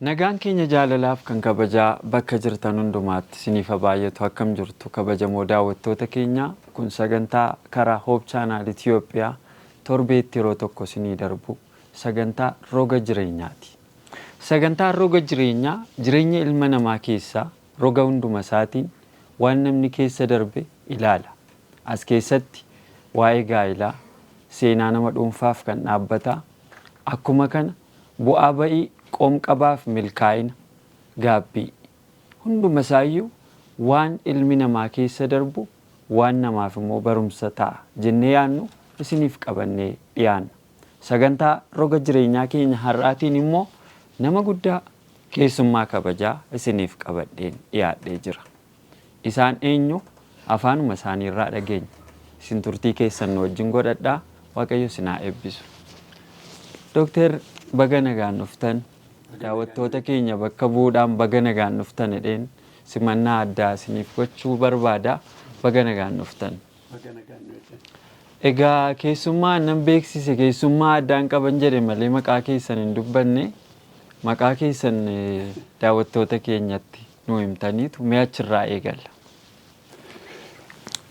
Nagaan keenya jaalalaaf kan kabajaa bakka jirtan hundumaatti isiniif haa baay'atu. Akkam jirtu kabajamoo daawwattoota keenya? Kun sagantaa karaa Hope Channel Itiyoophiyaa torbeetti yeroo tokko isinii darbu sagantaa roga jireenyaati. Sagantaan roga jireenyaa jireenya ilma namaa keessaa roga hunduma isaatiin waan namni keessa darbe ilaala. As keessatti waa'ee gaa'ilaa, seenaa nama dhuunfaaf kan dhaabbataa, akkuma kana Bu'aa ba'ii qoomqabaaf milkaa'ina, gaabbii. Hunduma isaayyuu waan ilmi namaa keessa darbu waan namaaf immoo barumsa ta'a jennee yaadnu isiniif qabannee dhiyaanna. Sagantaa roga jireenyaa keenya har'aatiin immoo nama guddaa keessummaa kabajaa isiniif qabadheen dhiyaadhee jira. Isaan eenyu? Afaanuma isaanii irraa dhageenya. Isin turtii keessan nu wajjin godhadhaa. Waaqayyo isin haa eebbisu. Dookter baga nagaan dhuftan. Daawwattoota keenya bakka bu'uudhaan baga nagaan dhuftan jedheen simannaa addaa isiniif gochuu barbaada. Baga nagaan dhuftan. Egaa keessummaa nan beeksise keessummaa addaan qaban jedhe malee maqaa keessan hin dubbanne. Maqaa keessan daawwattoota keenyatti nuu himtaniitu mee achirraa eegalla.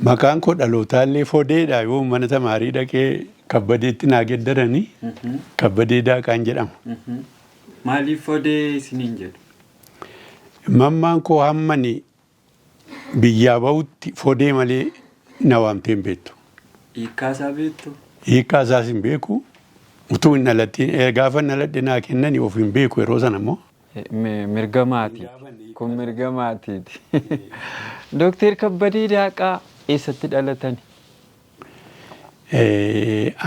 Maqaan koo dhalootaallee Fodeedha. Yoo mana tamaarii dhaqee Kabbadeetti naa geddaranii Kabbadee Daaqaan jedhama. Maaliif Fodee isiniin jedhu? Mammaan koo hammani biyyaa bahutti Fodee malee na waamtee hin beektu. Hiikkaa isaa beektu? Hiikkaa isaas hin beeku. Utuu hin dhalattiin gaafa hin dhaladhe naa kennani of hin beeku yeroo sana immoo. Mirga maatiiti. Kun mirga maatiiti. Dooktar Kabbadee Daaqaa eessatti dhalatani?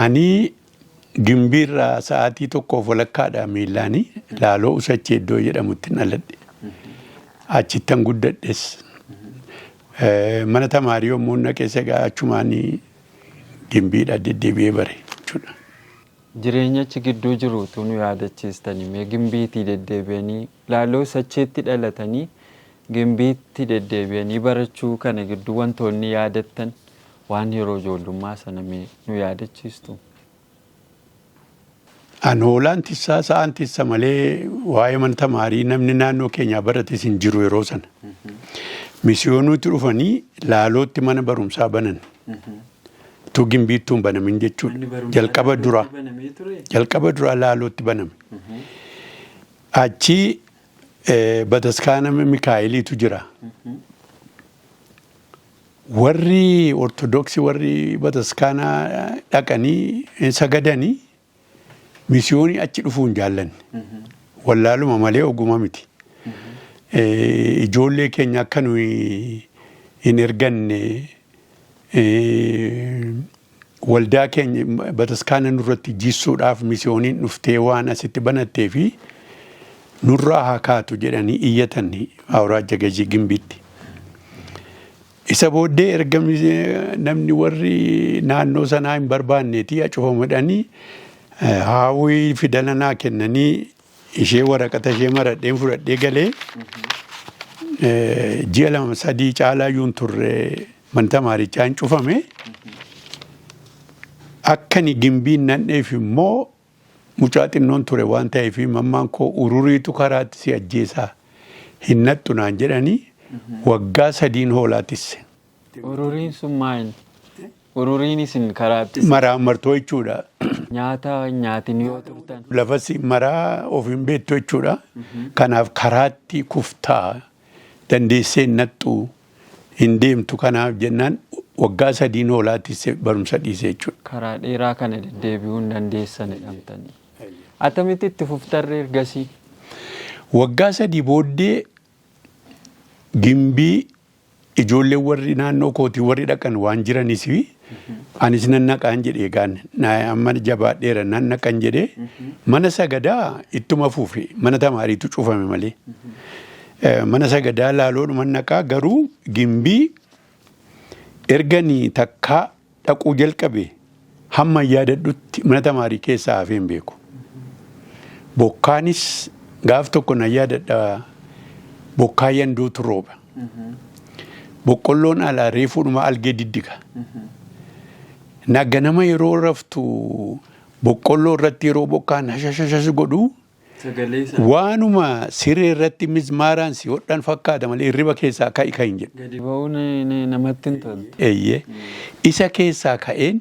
Ani Gimbiirraa sa'aatii tokkoof walakkaadha miillaani Laaloo Usachee iddoo jedhamutti dhaladhe. Achittan guddadhes. Mana tamaarii yommuu naqees egaa achumaan Gimbiidha deddeebi'ee bare jechuudha. Jireenya achi gidduu jiru utuu nu yaadachiistanii mee Gimbiitii deddeebi'anii Laaloo Sacheetti dhalatanii Gimbiitti deddeebi'anii barachuu kana gidduu wantoonni yaadattan waan yeroo ijoollummaa sana mee nu yaadachiistuu? An hoolaan tissaa sa'aan tissa malee waa'ee mana tamaarii namni naannoo keenyaa barates hin jiru yeroo sana. Misiyoonuutti dhufanii Laalootti mana barumsaa banan. Utuu Gimbiittuu hin banamin jechuudha. Manni barumsaa Jalqaba duraa. Laalootti banamee ture? Jalqaba duraa Laalootti baname. Achi bataskaana Mikaa'eliitu jira. Warri Ortodoksii warri bataskaana dhaqanii sagadanii misiyoonii achi dhufuu hin jaallanne. Wallaaluma malee oguma miti. Ijoollee keenya akka nuyi hin erganne waldaa keenya bataskaana nurratti jissuudhaaf misiyooniin dhuftee waan asitti banattee fi nurraa haa kaatu jedhanii iyyatan awraajja gajii Gimbiitti. Isa booddee erga namni warri naannoo sanaa hin barbaanneeti acufamu jedhanii haawwii fidala naa kennanii ishee waraqata ishee maradheen fudhadhee galee ji'a lama sadii caalaa iyyuu hin turre mana tamaarichaa hin cufame. Akka ani Gimbiin nan'eef immoo mucaa xinnoon ture waan ta'eef mammaan koo ururiitu karaatti si ajjeesaa hin naxxu naan jedhanii waggaa sadiin hoolaa tisse. Ururiin sun maal? Ururiin isin karaatti Maraa martoo jechuudha. Nyaata hin nyaatin yoo turtan. Lafas maraa of hin beektu jechuudha. Kanaaf karaatti kuftaa dandeessee hin naxxu hin deemtu kanaaf jennaan waggaa sadiin hoolaa tisse barumsa dhiise jechuudha. Karaa dheeraa kana deddeebi'uu hin dandeessan jedhamtanii. Attamitti itti fuftarree ergasii? Waggaa sadii booddee Gimbii ijoolleen warri naannoo kootii warri dhaqan waan jiranis anis nan naqaan jedhe egaan amma jabaadheera nan naqan jedhe mana sagadaa ittuma fufe mana tamaariitu cufame malee. Mana sagadaa laaloodhuma naqaa garuu Gimbii erganii takkaa dhaquu jalqabe hamma yaadadhutti mana tamaarii keessaa hafee hin beeku. Bokkaanis Gaaf tokko na yaadadha, bokkaa yanduutu rooba. Boqqolloon alaa reefuudhuma algee diddiga. Na ganama yeroo raftu boqqolloo irratti yeroo bokkaan hashashashash godhu Sagalee isaa. Waanuma siree irratti mismaaraan si hodhan fakkaata malee hirriba keessaa ka'i ka'i hin jedhu. Gadi ba'uun namatti hin toltu. Eeyyee. Isa keessaa ka'een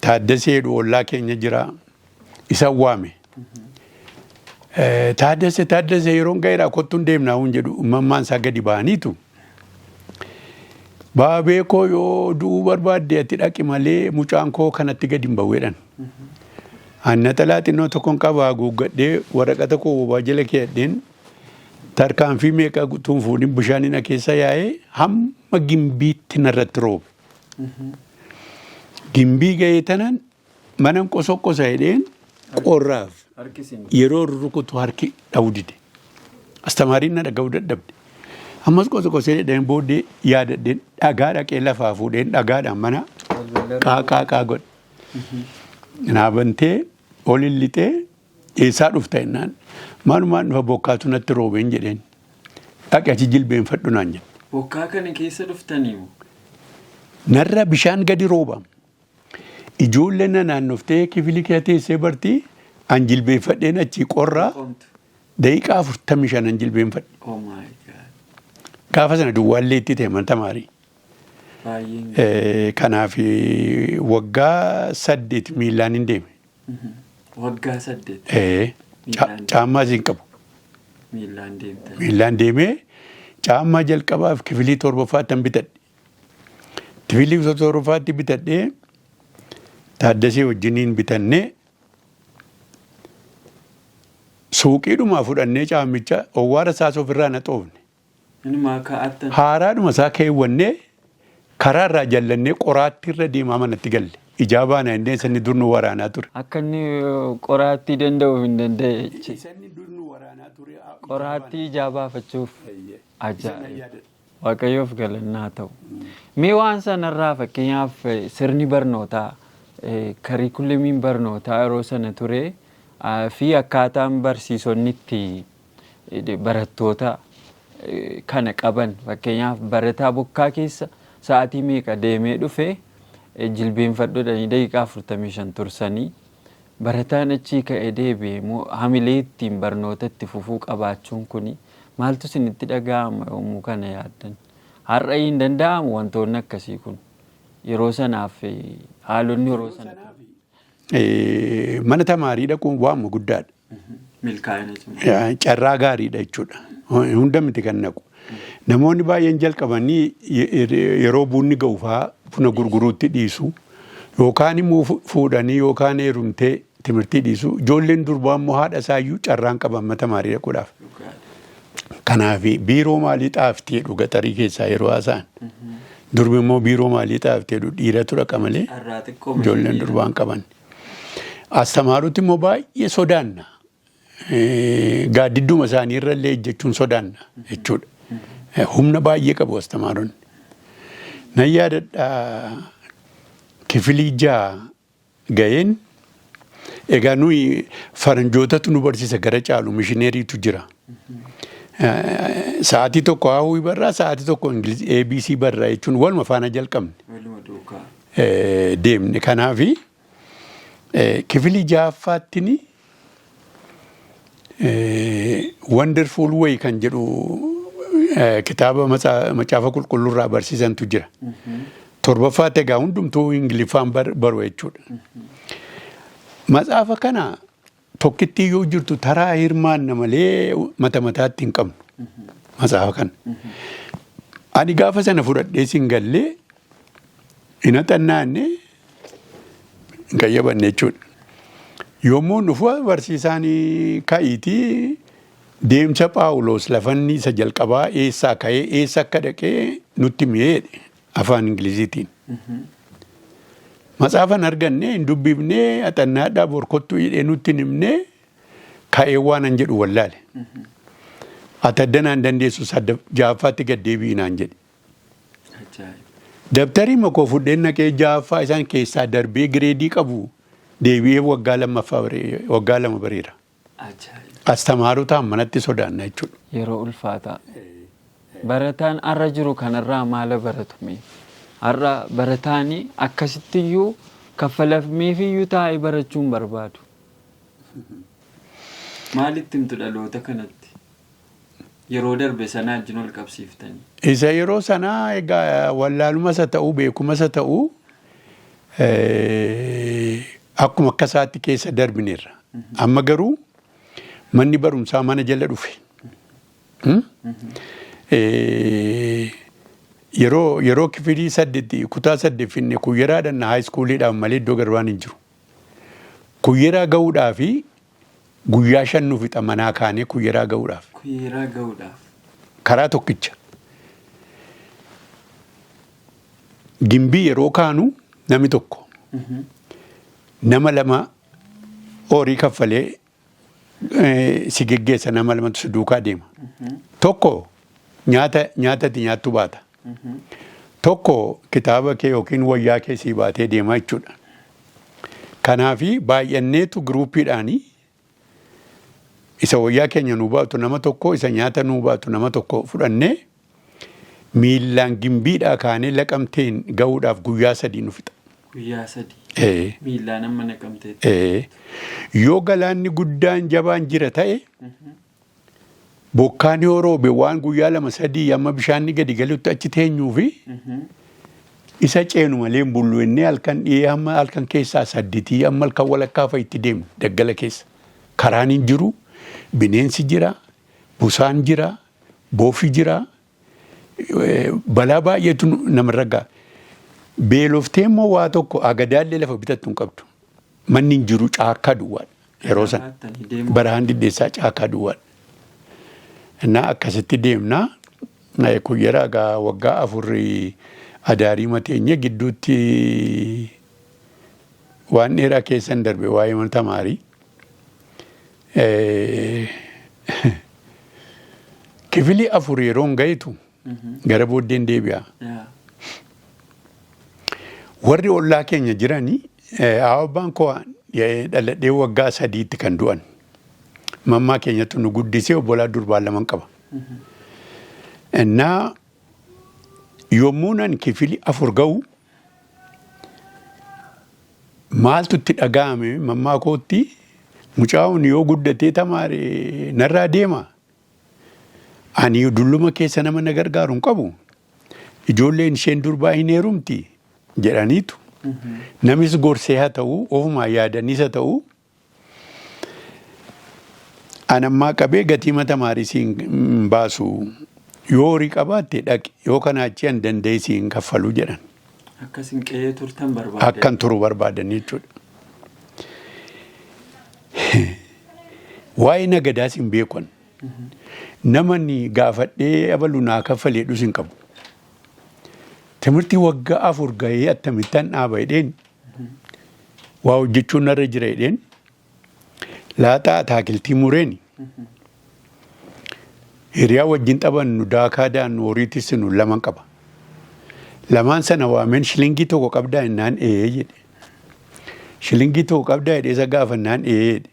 Taaddasee jedhu ollaa keenya jira. Isa waame. Taaddasee, Taaddasee, yeroon ga'eedha, kottuun deemnaa hun jedhu, mammaan isaa gadi ba'aniitu. Baabee koo, yoo du'uu barbaadde ati dhaqi malee mucaan koo kanatti gadi hin ba'u jedhan. Ani naxalaa xinnoo tokkon qaba, haguuggadhee waraqata koo bobaa jala keeyadheen tarkaanfii meeqa tuun fuudhin bishaan na keessa yaa'ee hamma Gimbiitti narratti roobe. Gimbii ga'ee tanan manan qosoqqosa jedheen qorraaf Harki isin. Yeroo rukutu harki dha'uu dide. Astamaariin na dhaga'uu dadhabde. Ammas qosoqosee jedheen booddee yaadadheen dhagaa dhaqee lafaa fuudheen dhagaadhaan mana qaa qaa qaa godhe. Naabantee ol hin lixee, eessaa dhufta jennaan, maalumaan dhufa, bokkaatu natti roobeen jedheen. Dhaqi achi jilbeenfadhu naan jedhe. Bokkaa kana keessa dhuftanii moo? Narra bishaan gadi rooba. Ijoolleen na naannoftee kifilii keessa teessee bartii, an jilbeenfadheen achii qorraa Qomtu. Daqiiqaa 45 an jilbeenfadhe. Oh my God. Gaafa sana duwwaallee itti ta'e mana tamaarii. Baay'een. Kanaaf waggaa 8 miillaan hin deeme. Waggaa 8. Miillaan. Caammaa hin qabu. Miillaan deemtan. Miillaan deemee caammaa jalqabaaf kifilii torbaffaatti an bitadhe. Kifilii torbaffaatti bitadhee Taaddasee wajjiniin bitannee suuqiidhumaa fudhannee caammicha owwaara isaas ofirraa na xoofne. Inumaa kaa'attan. Haaraadhuma isaa keewwannee karaa irraa jallannee qoraattii irra deemaa manatti galle. Ijaa baana innee sanni dur nu waraanaa ture. Akka inni qoraattii danda'uuf hin danda'e jechi. Sanni dur nu waraanaa ture. Qoraattii ijaa baafachuuf. Ajaa'iba. Waaqayyoof galannaa ta'u. Mee waan sanarraa fakkeenyaaf sirni barnootaa, kariikuleemiin barnootaa yeroo sana ture fi akkaataan barsiisonni itti barattoota kana qaban, fakkeenyaaf barataa bokkaa keessa sa'aatii meeqa deemee dhufe jilbeenfadhuudhanii daqiiqaa 45 tursanii barataan achii ka'ee deebi'e immoo hamilee ittiin barnoota itti fufuu qabaachuun kuni maaltu isinitti dhaga'ama yommuu kana yaaddan? Har'a hin danda'amu wantoonni akkasii kun, yeroo sanaaf haalonni yeroo sana Mana tamaarii dhaquun waanuma guddaadha. Milkaa'ina cimaa. Carraa gaariidha jechuudha. Hunda miti kan naqu. Namoonni baay'een jalqabanii yeroo bunni ga'u fa'aa buna gurguruutti dhiisu. Yookaan immoo fuudhanii yookaan heerumtee timirtii dhiisu. Ijoolleen durbaa immoo haadha isaayyuu carraan qaban mana tamaarii dhaquudhaaf. Kanaaf biiroo maalii xaaftee jedhu gaxarii keessaa yeroo haasa'an. Durbi immoo biiroo maalii xaaftee jedhu, dhiiratu dhaqa malee Carraa xiqqoo ijoolleen durbaan qaban. Astamaarutti immoo baay'ee sodaanna. Gaaddidduma isaanii irra illee ejjechuun sodaanna jechuudha. Humna baay'ee qabu astamaaronni. Nan yaadadha, kifilii 6 ga'een egaa nuyi faranjootatu nu barsiisa, gara caalu mishineeriitu jira. Sa'aatii tokko haawwii barraa, sa'aatii tokko ABC barraa jechuun waluma faana jalqabne. Waluma duukaa. Deemne. Kanaafi kifilii ja'affaattiin Wonderful Way kan jedhu kitaaba Macaafa Qulqulluurraa barsiisantu jira. Torbaffaatti egaa hundumtuu Ingiliffaan baru jechuudha. Matsaafa kana tokkittii yoo jirtu taraa hirmaanna malee mata mataatti hin qabnu. Matsaafa kana. Ani gaafa sana fudhadhee sin gallee hin haxannaanne, hin qayyabanne jechuudha. Yommuu dhufu barsiisaan ka'iitii deemsa Phaawulos lafanni isa jalqabaa eessaa ka'ee eessa akka dhaqee nutti mi'eedhe afaan Ingiliziitiin. Matsaafan arganne hin dubbifnee, haxannaadhaa borkottuu jedhee nutti hin himnee ka'ee waan an jedhu wallaale. Ati addanaan dandeessu, ja'affaatti gad deebi'i naan jedhe. Dabtarii makoo fudheen naqee ja'affaa isaan keessaa darbee gireedii qabu Deebi'ee waggaa lammaffaa waggaa 2 bareera. Astamaarotaan manatti sodaanna jechuudha. Yeroo ulfaataa. Barataan har'a jiru kanarraa maal baratu mee? Har'a barataanii akkasittiyyuu kaffalameefiyyuu taa'ee barachuu hin barbaadu. Maalitti himtu dhaloota kanatti? Yeroo darbe sanaa wajjin wal qabsiiftanii. Isa yeroo sanaa egaa wallaalumas haa ta'uu beekumas haa ta'uu akkuma akka isaatti keessa darbineerra. Amma garuu manni barumsaa mana jala dhufe. Yeroo kifilii 8 kutaa 8 finne kuyyeraadhaan haayiskuuliidhaan malee iddoo garbaan hin jiru. Kuyyeraa ga'uudhaa fi guyyaa 5 nu fixa manaa kaanee kuyyeraa ga'uudhaaf. Kuyyeraa ga'uudhaaf. Karaa tokkicha. Gimbii yeroo kaanu namni tokko nama 2 horii kaffalee si geggeessa, nama 2tu si duukaa deema. Tokko nyaatati nyaattu baata. Tokko kitaaba kee yookiin wayyaa kee sii baatee deema jechuudha. Kanaafi baay'anneetu giruuppiidhaanii isa wayyaa keenya nuu baatu nama tokko, isa nyaata nuu baatu nama tokko fudhannee miillaan gimbiidhaa kaanee laqamteen ga'uudhaaf guyyaa 3 nu fixa. Guyyaa 3. Miillaan amma naqamteetti. Yoo galaanni guddaan jabaan jira ta'e bokkaan yoo roobe waan guyyaa 2 3 amma bishaanni gadi galutti achi teenyuu fi isa ceenu malee hin bullu inni halkan dhiyee hamma halkan keessaa 8 amma halkan walakkaa fa'a itti deemnu daggala keessa. Karaan hin jiru, bineensi jira, busaan jira, boofi jira, balaa baay'eetu namarra ga'a. Beeloftee immoo waa tokko agadaallee lafa bitattu hin qabdu. Manni hin jiru, caakkaa duwwaadha. Yeroo sana barahaan diddeessaa caakkaa duwwaadha. Innaa akkasitti deemnaa kuyyeraa egaa waggaa 4 adaarii mateenye gidduutti waan dheeraa keessan darbe waa'ee mana tamaarii. Kifilii 4 yeroon gahitu gara booddeen deebi'a. Warri ollaa keenya jiranii abbaan koo dhaladhee waggaa 3tti kan du'an. Mammaa keenyatu nu guddisee, obbolaa durbaa 2 qaba. Innaa yommuu nan kifilii 4 ga'u maaltu itti dhaga'ame mammaa kootti, mucaa'uun yoo guddatee tamaare narraa deema. Ani dulluma keessa nama na gargaaru hin qabu. Ijoolleen isheen durbaa hin heerumti jedhaniitu. Namis gorsee haa ta'u, ofumaa yaadanis haa ta'u, anammaa qabee gatii mata maarii siin hin baasu. Yoo horii qabaatte dhaqi, yoo kanaa achi an danda'e siin kaffaluu jedhan. Akkasin qe'ee turtan barbaadan. Akkan turu barbaadan jechuudha. Waa'ee nagadaas hin beekan. Namani gaafadhee abalu naa kaffalee dhus hin qabu. Timirtii waggaa 4 gahee akkamittan dhaaba jedheen, waa hojjechuun narra jira jedheen, laaxaa ataakiltii mureen hiriyaa wajjin taphannu, daakaa daannu, horii tissinu 2 qaba. Lamaan sana waameen, shilingii 1 qabdaa jennaan ee jedhe. Shilingii 1 qabdaa jedhee isa gaafannaan ee jedhe.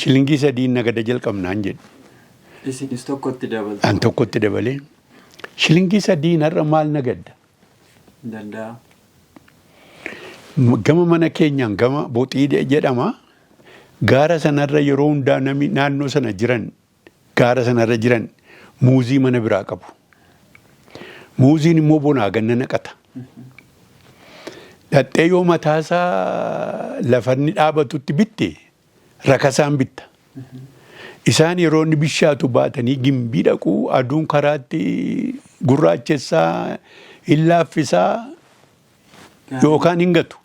Shilingii 3 nagada jalqabnaan jedhe. Isinis tokkotti dabaltu. An tokkotti dabalee. Shilingii 3 har'a maal nagadda? Danda'a. Gama mana keenyaan gama boxii jedhama. Gaara sanarra yeroo hundaa namni naannoo sana jiran, gaara sanarra jiran muuzii mana biraa qabu. Muuziin immoo bonaa ganna naqata. Dhaxxee yoo mataasaa lafa inni dhaabatutti bitte rakasaan bitta. Isaan yeroo inni bishaatu baatanii gimbii dhaqu, aduun karaatti gurraachessaa, hin laaffisaa yookaan hin gatu.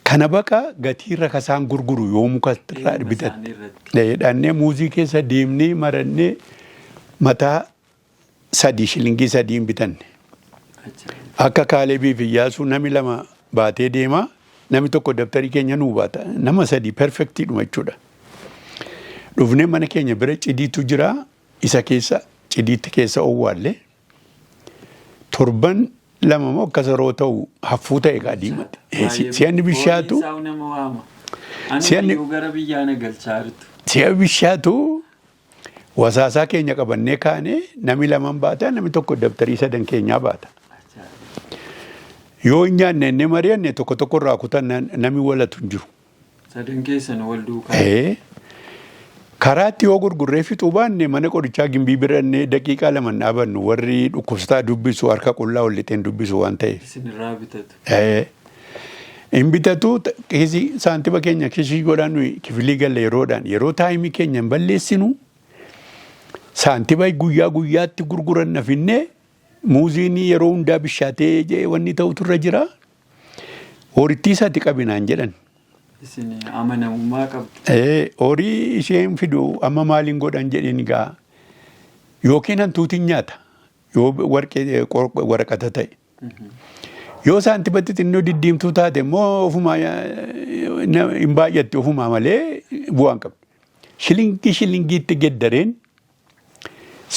Kana baqa gatii rakasaan gurguru yoo muka irraa bitatte. Dhannee muuzii keessa deemnee marannee mataa 3 shilingii 3n bitanne. Akka Kaalebii fi Iyyaasuu nami 2 baatee deema, nami tokko dabtarii keenya nuu baata. Nama 3 perfektiidhuma jechuudha. Dhufnee mana keenya bira cidiitu jira, isa keessa cidiitti keessa owwaalle. Torban lama moo akkas yeroo ta'u haffuu ta'e gaa diimate. Si'anni bishaatu. Si'a bishaatu wasaasaa keenya qabannee kaane nami laman baata nami tokko dabtarii sadan keenyaa baata. Yoo hin nyaanne inni mari'anne tokko tokko irraa kutan nami walatu hin jiru. Sadan keessan wal duukaa. Karaatti yoo gurgurree fixuu baanne mana qorichaa Gimbii birannee daqiiqaa lama dhaabannu warri dhukkubsataa dubbisu harka qullaa ol lixeen dubbisu waan ta'eef. Isinirraa bitatu. Hin bitatu kiisii saantima keenya kiisii godhaan nuyi kifilii galle yeroodhaan yeroo taayimii keenya hin balleessinu saantima guyyaa guyyaatti gurguran nafinnee muuziin yeroo hundaa bishaatee wanni ta'utu irra jira. Horittii isaatti qabinaan jedhan. Isin amanamummaa qabdu. Horii isheen fidu amma maaliin godhan jedheen gaa yookiin hantuutiin nyaata yoo warqee waraqata ta'e. Yoo saantima xixinnoo diddiimtuu taate immoo ofumaa hin baay'atti ofumaa malee bu'aa hin qabdu. Shilingii shilingiitti geddareen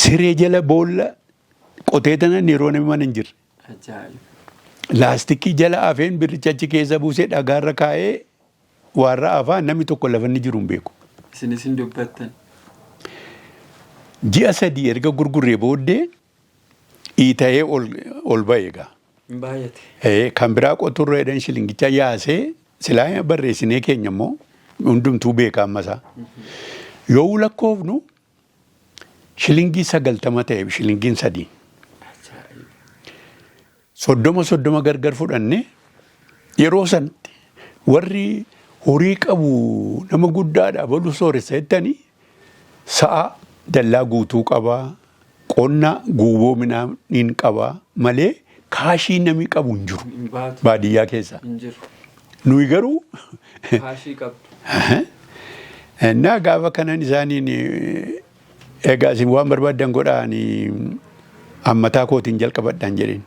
siree jala boolla qotee tanan yeroo namni mana hin jirre. Laastikii jala afeen birricha achi keessa buusee dhagaarra kaa'ee warra afaan namni tokko lafa inni jiru hin beeku. Isinis hin dubbattan. Ji'a 3 erga gurgurree booddee dhiita'ee ol ba'e egaa. Baay'ate. Kan biraa qoturra jedhan shilingicha yaasee silaa barreessinee keenya immoo hundumtuu beeka ammasaa. Yoo lakkoofnu shilingii 90 ta'e shilingiin 3. 30 30 gargar fudhanne yeroo sanatti warri horii qabu nama guddaadha balu sooressa jettanii sa'a dallaa guutuu qabaa qonna guuboo midhaaniin qabaa malee kaashii namni qabu hin jiru baadiyyaa keessa. Nuyi garuu kaashii qabdu. Innaa gaafa kanan isaaniin egaa isin waan barbaaddan godhaanii ammataa kootiin jalqabadhaan jedheen.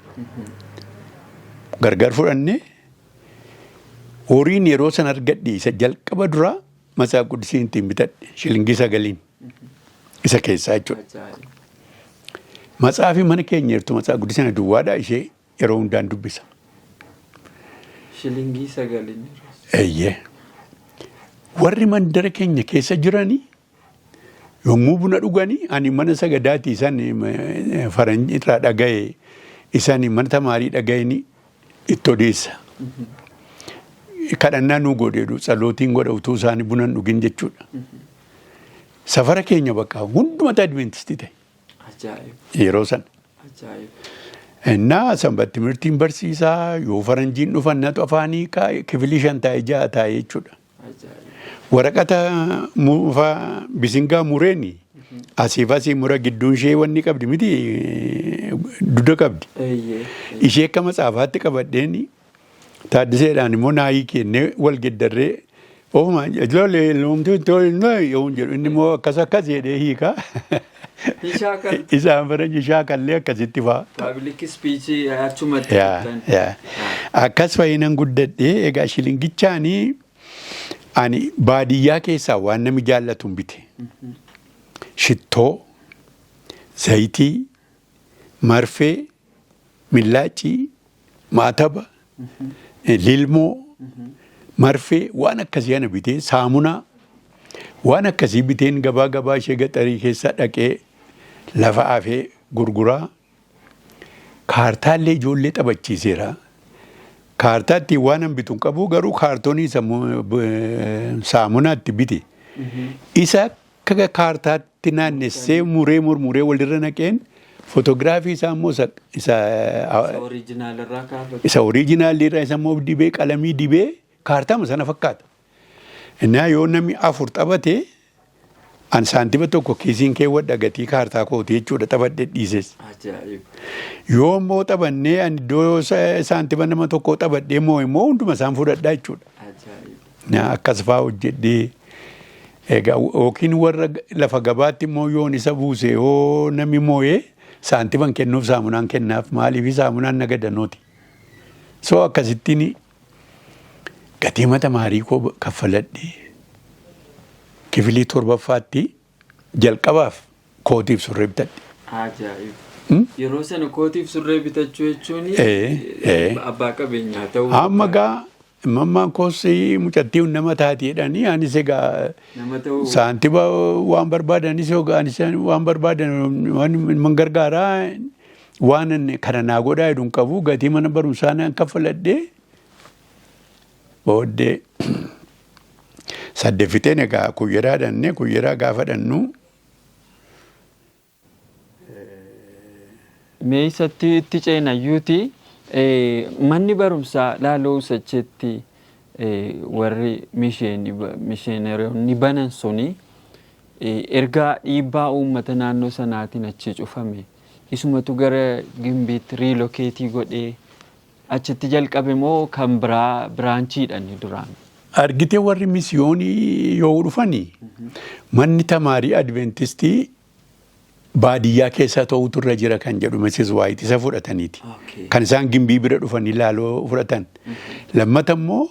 Gargar fudhannee horiin yeroo san argadhe isa jalqaba duraa Matsaaf Quddusiin ittiin bitadhe shilingii 9 isa keessaa jechuudha. Matsaafi mana keenya jirtu Matsaaf Quddusii duwwaadhaa ishee yeroo hundaan dubbisa. Shilingii 9. Eeyyee. Warri mandara keenya keessa jiranii yommuu buna dhuganii ani mana sagadaatii isaan faranjii irraa dhaga'e isaan mana tamaarii dhaga'anii itti odeessa. Kadhannaa nuu godheedhu tsalootiin godha utuu isaanii buna hin dhugin jechuudha. Safara keenya bakka hundumatu Adventistii ta'e. Yeroo sana. Innaa sanbatti timirtiin barsiisaa yoo faranjiin dhufan natu afaanii kifilii 5 taa'e 6 taa'e jechuudha. Waraqata bisingaa mureeni asiif asii mura gidduun ishee wanni qabdi miti duda qabdi. Ishee akka matsaafaatti qabadheeni Taaddiseedhaan immoo naayii kennee wal geddarree ofuma ijoollee loomtuu yoo jedhu inni immoo akkas akkas jedhee hiika. Isaan faranji shaakallee akkasitti fa'a. Paabilik ispiichii achumatti. Akkas fa'inan guddadhee egaa shilingichaanii ani baadiyyaa keessaa waan namni jaallatu hin bite. Shittoo, zayitii, marfee, millaacii, maataba, lilmoo, marfee waan akkasii ana bitee saamunaa waan akkasii biteen gabaa gabaa ishee gaxarii keessa dhaqee lafa afee gurguraa kaartaallee ijoollee taphachiiseera. Kaartaa ittiin waan an bitu hin qabu garuu kaartoonii saamunaa itti bite. Isa akka kaartaatti naannessee muree murmuree walirra naqeen fotoogiraafii isaa immoo isa oriijinaalii irraa isa immoo dibee qalamii dibee kaartaama sana fakkaata. Innaa yoo namni 4 taphate an saantima tokko kiisiin keewwadha gatii kaartaa kooti jechuudha taphadhe dhiises. Yoo immoo taphannee ani iddoo saantima nama tokkoo taphadhee moo immoo hunduma isaan fudhadhaa jechuudha. Akkas fa'aa hojjedhee egaa yookiin warra lafa gabaatti immoo yoon isa buuse yoo namni moo'ee saantiman kennuuf saamunaan kennaaf maaliif saamunaan nagadanooti. So akkasittiin gatii mata maarii koo kaffaladhee kifilii 7ffaatti jalqabaaf kootiif surree bitadhe. Ajaa'iba. Yeroo sana kootiif surree bitachuu jechuun abbaa qabeenyaa ta'uu. Amma gaa mammaan koos mucattii nama taati jedhanii anis egaa saantiba waan barbaadanis anis waan barbaadan man gargaaraa waan kana naa godhaa jedhu hin qabu gatii mana barumsaa naan kaffaladhee booddee saddeet fixeen egaa kuyyeraa dhannee kuyyeraa gaafa dhannu. Mee isatti itti ceenayyuuti manni barumsaa Laaloo Usacheetti warri misheeneroonni banan suni ergaa dhiibbaa uummata naannoo sanaatiin achi cufame isumatu gara Gimbiitti riilokeetii godhee achitti jalqabe moo kan biraa biraanchiidhaan duraan? Argitee warri misiyoonii yoo dhufanii manni tamaarii Adventistii baadiyyaa keessa ta'utu irra jira kan jedhu Mrs. White isa fudhataniiti. Kan isaan Gimbii bira dhufanii Laaloo fudhatan. Lammata immoo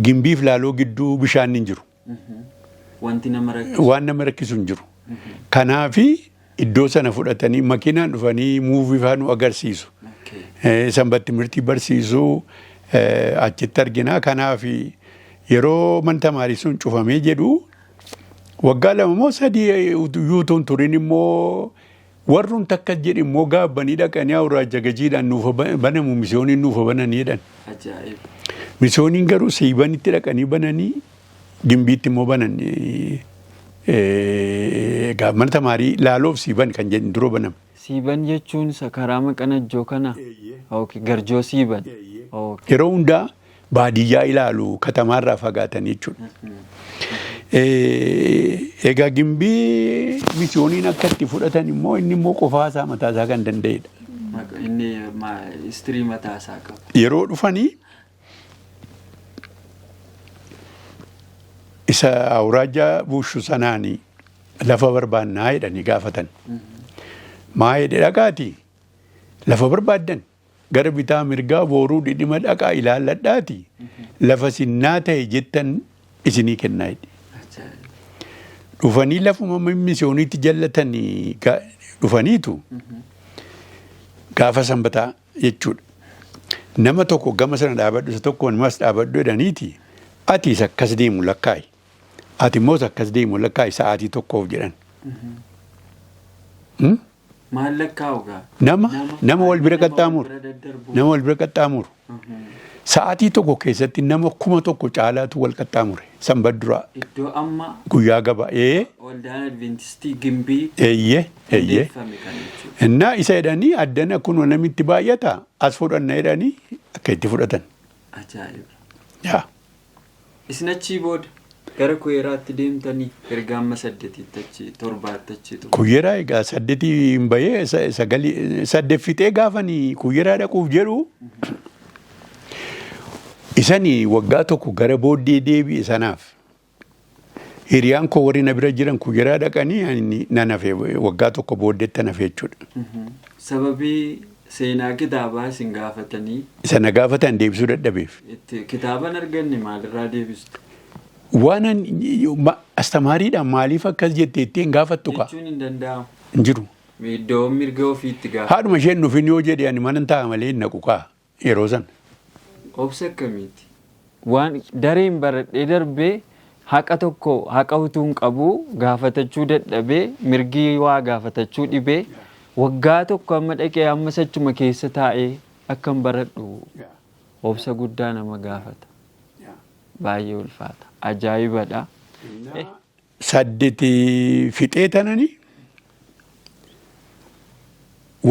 Gimbiif Laaloo gidduu bishaan hin jiru. Wanti nama rakkisu. Waan nama rakkisu hin jiru. Kanaafi iddoo sana fudhatanii makiinaan dhufanii muuvii fa'aa nu agarsiisu. Sanbatti mirtii barsiisu achitti argina. Kanaafi yeroo mana tamaarii sun cufamee jedhu waggaa 2 moo 3 yuutuun turin immoo warrumti akkas jedhe immoo gaabbanii dhaqanii awuraajja gajiidhaan nuuf banamu misiyooniin nuuf bananii jedhan. Misiyooniin garuu Siibanitti dhaqanii bananii Gimbiitti immoo banan. Egaa mana tamaarii Laaloof Siiban kan jedhu dura baname. Siiban jechuun isa karaa Maqanajjoo kana? Garjoo Siiban. Yeroo hundaa baadiyyaa ilaalu katamaarraa fagaatanii jechuudha. Egaa Gimbii misiyooniin akka itti fudhatan immoo inni immoo qofaasaa mataasaa kan danda'edha. Inni istirii mataasaa qaba. Yeroo dhufanii isa awuraajjaa buushu sanaanii lafa barbaannaa jedhanii gaafatan. Maa jedhe dhaqaati lafa barbaaddan gara bitaa mirgaa booruu dhidhima dhaqaa ilaalladhaati lafa sinnaa ta'e jettan isinii kennaa jedhe. Dhufanii lafuma misiyooniitti jallatanii dhufaniitu gaafa sanbataa jechuudha. Nama tokko gama sana dhaabadhu isa tokko namas dhaabadhu jedhaniiti ati isa akkas deemu lakkaa'i. Ati immoo isa akkas deemu lakkaa'i sa'aatii tokkoof jedhan. Maal lakkaa'u gaa? Nama wal bira qaxxaamuru. Nama wal bira qaxxaamuru. Sa'aatii tokko keessatti nama 1000 caalaatu wal qaxxaamure sanbat duraa. Iddoo amma guyyaa gabaa. Waldaan Adventistii Gimbii hundeeffame kan jechuudha. Innaa isa jedhanii addana kun namitti baay'ata as fudhanna jedhanii akka itti fudhatan. Ajaa'iba. Yaa. Isin achii booda gara Kuyeeraatti deemtanii erga amma 8tti achi 7tti achi xumurtan. Kuyeeraa egaa 8 hin bahee 9 8 fixee gaafanii Kuyeeraa dhaquuf jedhu isanii waggaa tokko gara booddee deebi'e sanaaf hiriyaan koo warri na bira jiran Kuyeeraa dhaqanii ani nan hafe waggaa tokko booddeetti nan hafe jechuudha. Sababii seenaa kitaabaa isin gaafatanii. Isa na gaafatan deebisuu dadhabeef. Kitaaban arganne maalirraa deebistu? Waan astamaariidhaan maaliif akkas jettee ittiin gaafattu kaa? Jechuun hin danda'amu. Hin jiru. Iddoo mirga ofiitti gaafatu. Haadhuma isheen dhufin yoo jedhe ani mana taa'a malee hin naqu kaa yeroo sana. Obsa akkamiiti? Waan dareen baradhee darbee haqa tokko haqa utuu hin qabu gaafatachuu dadhabee mirgi waa gaafatachuu dhibee waggaa tokko amma dhaqee amma sachuma keessa taa'ee akkam baradhu obsa guddaa nama gaafata. Baay'ee ulfaata. Ajaa'ibadha. 8 fixee tananii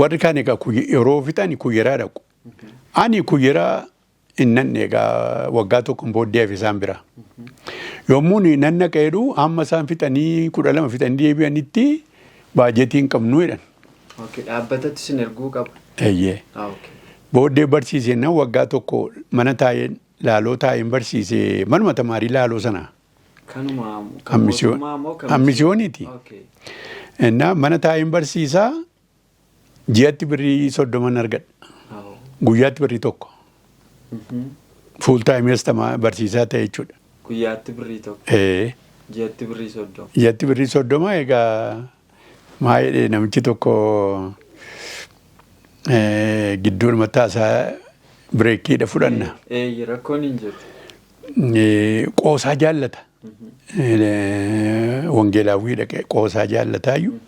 warri kaan egaa yeroo fixan Kuyeraa dhaqu. Ani Kuyeraa hin nanne egaa waggaa tokko booddee hafe isaan bira. Yommuu nan naqa jedhu hamma isaan fixanii 12 fixanii deebi'anitti baajetii hin qabnu jedhan. Dhaabbatatti isin erguu qaba. Eeyyee. Booddee barsiisee nan waggaa tokko mana taa'een Laaloo taa'een barsiisee manuma tamaarii Laaloo sana. Kanuma kan mootummaa moo kan Misiyooniiti. Innaa mana taa'een barsiisaa ji'atti birrii 30 argadha. Guyyaatti birrii 1. Fuul taayimii barsiisaa ta'e jechuudha. Guyyaatti birrii 1. Ji'atti birrii 30. Ji'atti birrii 30 egaa maa jedhee namichi tokko Gidduudhuma taasaa bireekiidha fudhanna. Rakkoon hin jiru. Qoosaa jaallata. Wangeelaawwii dhaqee qoosaa jaallataayyuu.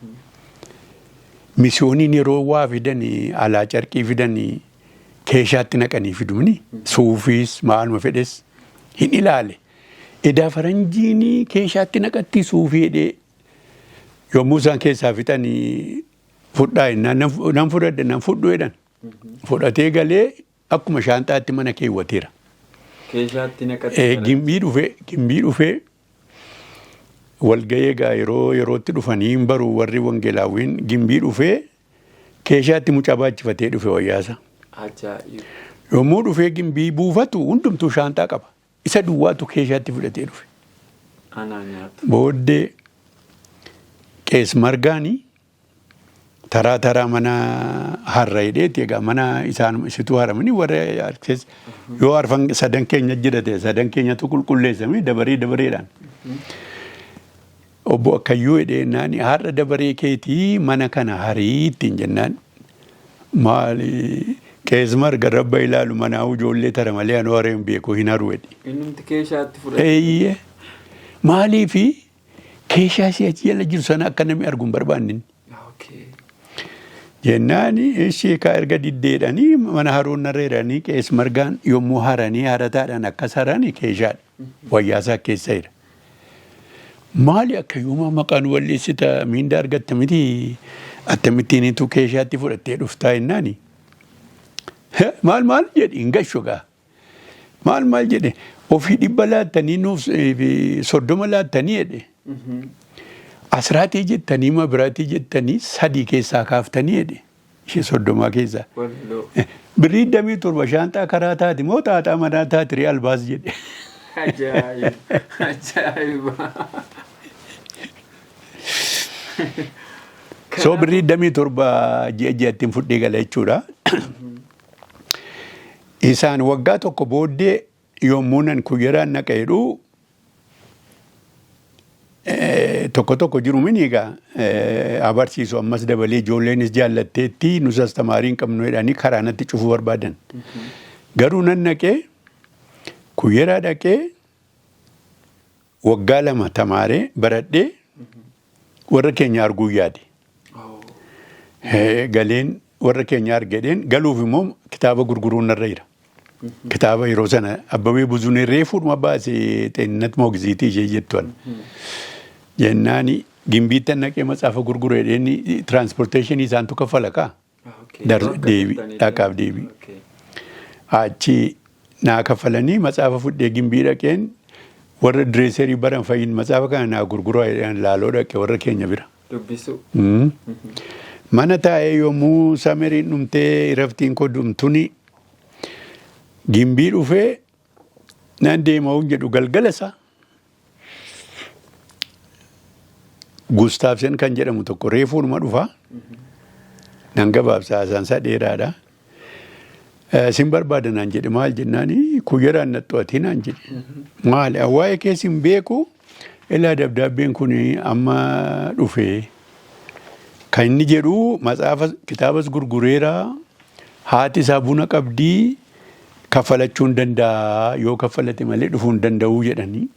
Misiyooniin yeroo waa fidanii alaa carqii fidanii keeshaatti naqanii fidumni suufiis maaluma fedhes hin ilaale. Edaa faranjiin keeshaatti naqatti suufii jedhee yommuu isaan keessaa fixanii fudhaa jennaan nan fudhadhe nan fudhu jedhan. Fudhatee galee akkuma shaanxaatti mana keewwateera. Keeshaatti naqatti. Gimbii dhufee walga'ee egaa yeroo yerootti dhufanii hin baru warri wangeelaawwiin Gimbii dhufee keeshaatti mucaa baachifatee dhufe wayyaasa. Ajaa'iba! Yommuu dhufee Gimbii buufatu hundumtuu shaanxaa qaba. Isa duwwaatu keeshaatti fudhatee dhufe. Anaa nyaatu. Booddee qees Margaanii taraa taraa mana harra hidheeti egaa mana isaan isituu haramanii warra keessa yoo arfan sadan keenya jira ta'e sadan keenyatu qulqulleessame dabaree dabareedhaan. Obbo Akkayyuu jedhee naan har'a dabaree keetii mana kana harii ittiin jennaan. Maali qees Marga rabba ilaalu manaa ijoollee tara malee anoo haree hin beeku hin haru jedhe. Innumti keeshaatti fudhate. Eeyyee. Maaliifi keeshaa ishee achi jala jiru sana akka namni argu hin barbaanne. Jennaan ishee kaa erga diddeedhanii mana haruun narreeranii qees Margaan yommuu haranii harataadhaan akkas harani keeshaadha. Wayyaasaa keessa jira. Maali akkayyumaa maqaan walleessita miindaa argatta miti akkamittiin keeshaatti fudhattee dhuftaa jennaani. Maal maal jedhi hin gashu gaa. Maal maal jedhe ofii 100 laattanii nuuf 30 laattanii jedhe. Asiraatii jettanii mabiraatii jettanii sadii keessaa kaaftanii jedhe. Ishee 30 keessaa. Walloo. Birrii 27 shaanxaa karaa taati moo xaaxaa manaa taati ree albaas jedhe. Ajaa'iba! Ajaa'iba! So birrii 27 ji'a ji'atti fudhee gala jechuudha. Isaan waggaa tokko booddee yommuu nan kuyyaraan naqa jedhu tokko tokko jiru mini egaa abarsiisu ammas dabalee ijoolleenis jaallatteetti nus astamaarii hin qabnu jedhanii karaa natti cufuu barbaadan. Garuu nan naqee kuyyaraa dhaqee waggaa 2 tamaaree baradhee warra keenya arguu yaade. Galeen warra keenya argedheen galuuf immoo kitaaba gurguruun narra jira. Kitaaba yeroo sana Abbabee Buzuunee reefuudhuma baasee xeennat moogisiitii ishee jettuan. Jennaani Gimbiitti naqee matsaafa gurguru jedheen transportation isaantu kaffala kaa. Deebii dhaqaaf deebii. Achi naa kaffalanii matsaafa fudhee Gimbii dhaqeen warra direeserii baran fayyin matsaafa kana naa gurguraa jedhan laaloo dhaqe warra keenya bira. Dubbisu. Mana taa'ee yommuu sameriin dhumtee iraftiin koo dhumtuni Gimbii dhufee nan deema jedhu galgala isaa. Gustaafsen kan jedhamu tokko reefuudhuma dhufaa. Nan gabaabsa haasaan isaa dheeraadha. Sin barbaada naan jedhe maal jennaani kuyyaraan naxxu'atii naan jedhe. Maali waa'ee keessa hin beeku ilaa dabdaabbeen kun amma dhufee. Kan inni jedhu matsaafa kitaabas gurgureera haati isaa buna qabdii kaffalachuu hin danda'a yoo kaffalate malee dhufuu hin danda'u jedhanii.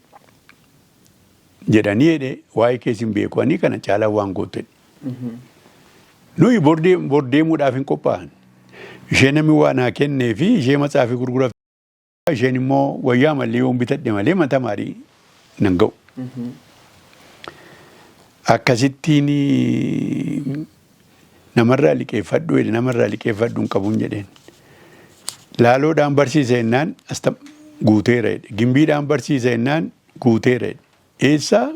Jedhanii jedhe waa'ee keessa hin beeku ani kana caalaa waan gootu. Nuyi bordeemuudhaaf hin qophaa'an. Ishee namni waa naa kennee fi ishee matsaafii gurguraaf isheen immoo wayyaa malee yoon bitadhe malee mata maarii nan ga'u. Akkasittiin namarraa liqeeffadhu jedhe namarraa liqeeffadhu hin qabuun jedheen. Laaloodhaan barsiisa jennaan guuteera jedhe. Gimbiidhaan barsiisa jennaan guuteera jedhe. Eessaa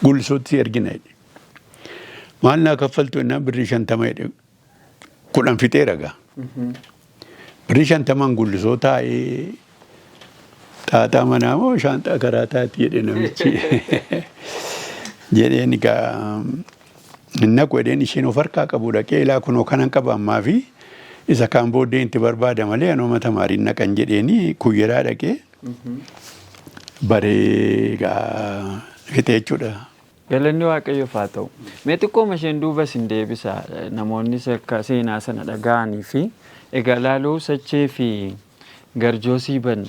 Gullisootti si ergina jedhe. Maal naa kaffaltu jennaan birrii 50 jedhe. 10 fixeera gaa. Birrii 50n Gullisoo taa'ee xaaxaa manaa moo shaanxaa karaa taati jedhe namichi. Jedheen egaa hin naqu jedheen isheen of harkaa qabu dhaqee ilaa kunoo kanan qaba ammaa fi isa kaan booddee itti barbaada malee anoo tamaariin naqan jedheeni kuyyaraa dhaqee baree egaa fixee jechuudha. Galanni Waaqayyoof haa ta'u. Mee xiqqooma isheen duuba isin deebisa namoonnis akka seenaa sana dhaga'anii fi egaa Laaloo Sachee fi Garjoo Siiban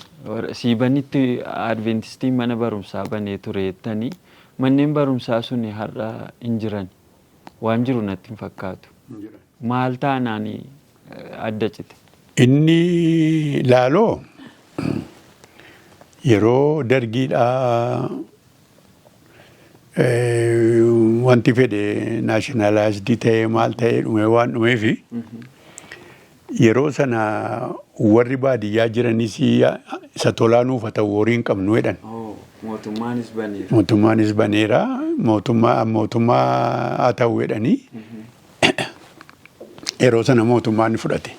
Siibanitti Adventistiin mana barumsaa banee ture jettanii manneen barumsaa suni har'a hin jiran. Waan jiru natti hin fakkaatu. Maal taanaan adda cite? Inni Laaloo yeroo dargiidhaa wanti fedhe nationalized ta'ee maal ta'ee dhume waan dhumeefi yeroo sana warri baadiyyaa jiranis isa tolaa nuuf haa ta'u horii hin qabnu jedhan. Mootummaanis baneera. Mootummaanis baneera mootummaa haa ta'u jedhanii yeroo sana mootummaan ni fudhate.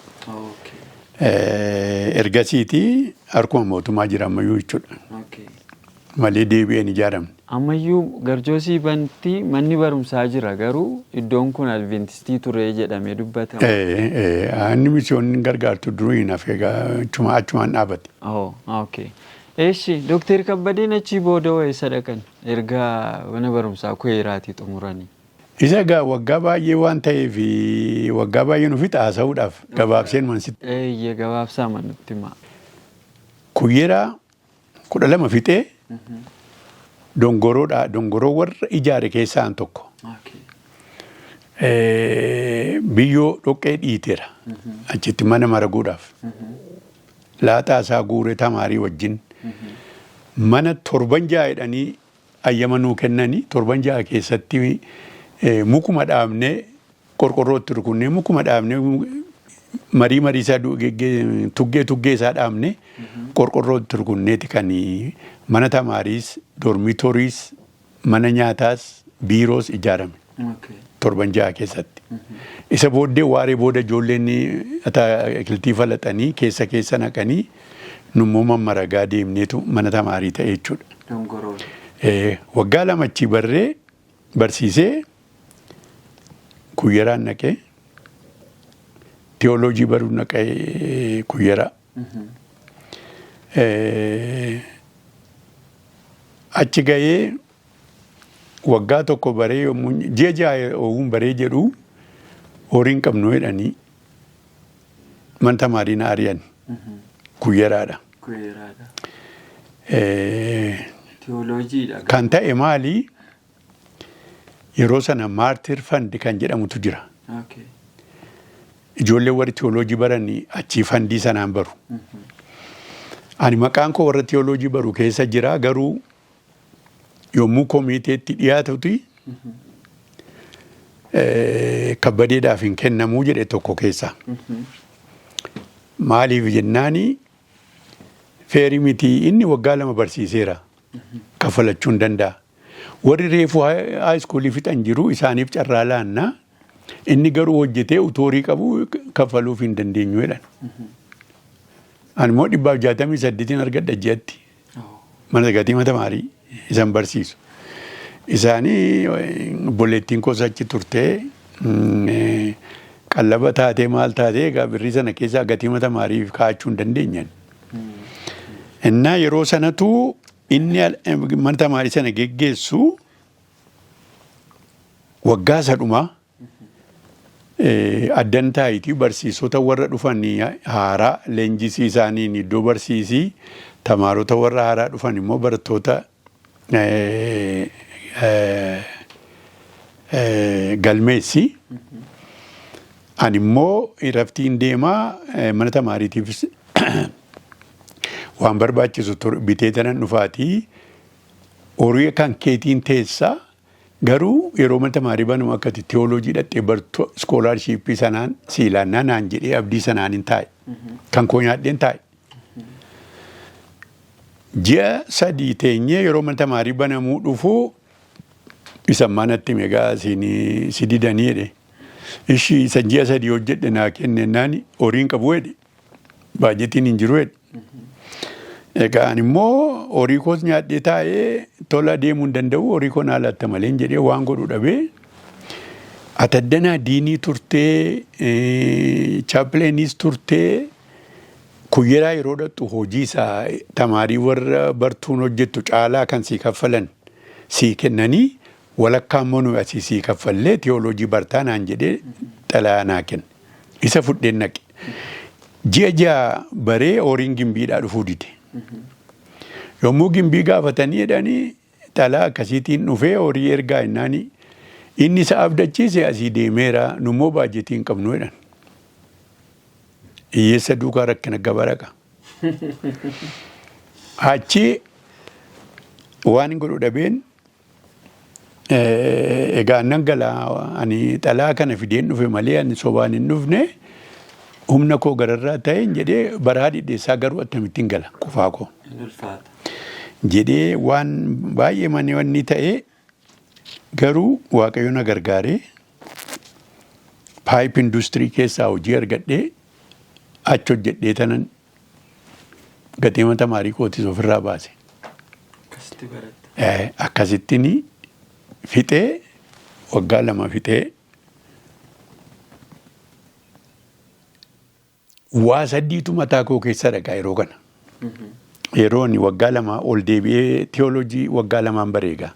Ergasiiti harkuma mootummaa jira ammayyuu jechuudha. Malee deebi'ee hin ijaaramne. Ammayyuu Garjoo Siibantti manni barumsaa jira garuu iddoon kun Adventistii ture jedhamee dubbatama. Inni misiyoonni gargaartu duruu hin hafe achumaan dhaabate. Eeshi Dooktar Kabbadeen achii booda eessa dhaqan erga mana barumsaa Kuyeeraatii xumuranii? Isa egaa waggaa baay'ee waan ta'eef waggaa baay'ee nufi haasa'uudhaaf gabaabseen mansitti. Eeyyee gabaabsaa manutti himaa. Kuyeeraa 12 fixee dongoroodha. Dongoroo warra ijaare keessaan tokko. Biyyoo dhoqqee dhiiteera. Achitti mana maraguudhaaf. Laaxaa isaa guuree tamaarii wajjin. Mana torban ja'a jedhanii ayyama nuu kennanii torban ja'a keessatti mukuma dhaabnee qorqorrootti rukunnee mukuma dhaabnee marii marii isaa tuggee tuggee isaa dhaabnee qorqorrootti rukunneeti kan mana tamaariis dormitoriis mana nyaataas biiroos ijaarame. Torban ja'a keessatti. Isa booddee waaree booda ijoolleen ataakiltii falaxanii keessa keessa naqanii nummoo mammaragaa deemneetu mana tamaarii ta'e jechuudha. Waggaa lama achii barree barsiisee Kuyyeraan naqee tiyooloojii baruu naqee Kuyyeraa. Achi ga'ee waggaa tokko baree yommuu ji'a ja'a oowwuun baree jedhu horii hin qabnu jedhanii mana tamaarii na ari'an. Kuyyeraadha. Tiyooloojiidha. Kan ta'e maali? Yeroo sana Martyr Fund kan jedhamutu jira. Ijoolleen warri tiyooloojii baran achii fundii sanaan baru. Ani maqaan koo warra tiyooloojii baru keessa jira garuu yommuu koomiteetti dhiyaatuti Kabbadeedhaaf hin kennamuu jedhe tokko keessa. Maaliif jennaani fair miti inni waggaa lama barsiiseera kaffalachuu hin danda'a. Warri reefu high schoolii fixan jiru isaaniif carraa laannaa inni garuu hojjetee utuu horii qabu kaffaluuf hin dandeenyu jedhan. Ani immoo 168 argadha ji'atti. Mana gatii mata maarii isan barsiisu. Isaanii obboleettiin koos achi turtee qallaba taatee maal taatee egaa birrii sana keessaa gatii mata maariif kaa'achuu hin dandeenyan. Innaa yeroo sanatu inni mana tamaarii sana geggeessu waggaa isa dhumaa addan taayitii barsiisota warra dhufan haaraa leenjisii isaaniin iddoo barsiisii tamaarota warra haaraa dhufan immoo barattoota galmeessi. Ani immoo iraftiin deemaa mana tamaariitiifis waan barbaachisu bitee tanan dhufaatii horii kan keetiin teessaa garuu yeroo mana tamaarii banamu akka tiyooloojii dhaqxee bartu scholarshipii sanaan siilaannaa naan jedhee abdii sanaan hin taa'e. Kan koo nyaadheen taa'e. Ji'a 3 teenyee yeroo mana tamaarii banamuu dhufuu isa manatti meegaa si didanii jedhe. Ishii isa ji'a 3 hojjedhe naa kennennaan horiin qabu jedhe. Baajetiin hin jiru jedhe. Egaa ani immoo horii koos nyaadhee taa'ee tola deemuu hin danda'u horii koo naa laatta malee jedhee waan godhu dhabee ataddanaa diinii turtee chaplainiis turtee Kuyyeraa yeroo dhaqxu hojii isaa tamaarii warra bartuun hojjettu caalaa kan sii kaffalan sii kennanii Walakkaa immoo nuyi asii sii kaffallee tiyooloojii bartaa naan jedhee xalayaa naa kenne. Isa fudheen naqe. Ji'a 6 baree horiin Gimbiidhaa dhufuu dide. Yommuu Gimbii gaafatanii jedhanii xalaa akkasiitiin dhufee horii ergaa jennaani inni isa abdachiise asii deemeera nummoo baajetii hin qabnu jedhan. Hiyyeessa duukaa rakkina gabaraqa. Achi waan hin godhu dhabeen egaa nan gala ani xalaa kana fideen dhufe malee ani sobaan hin dhufne humna koo gararraa ta'een jedhee baraa dhidheessaa garuu akkamittiin gala qofaa koo. Jedhee waan baay'ee mani wanni ta'e garuu Waaqayyo na gargaaree paayip industirii keessaa hojii argadhee achi hojjedhee tanan gatii tamaarii kootis ofirraa baase. Akkasitti baratte. Akkasittiin fixee waggaa 2 fixee waa sadiitu mataa koo keessa dhagaa yeroo kana. Yeroo inni waggaa 2 ol deebi'ee tiyooloojii waggaa 2 bareegaa.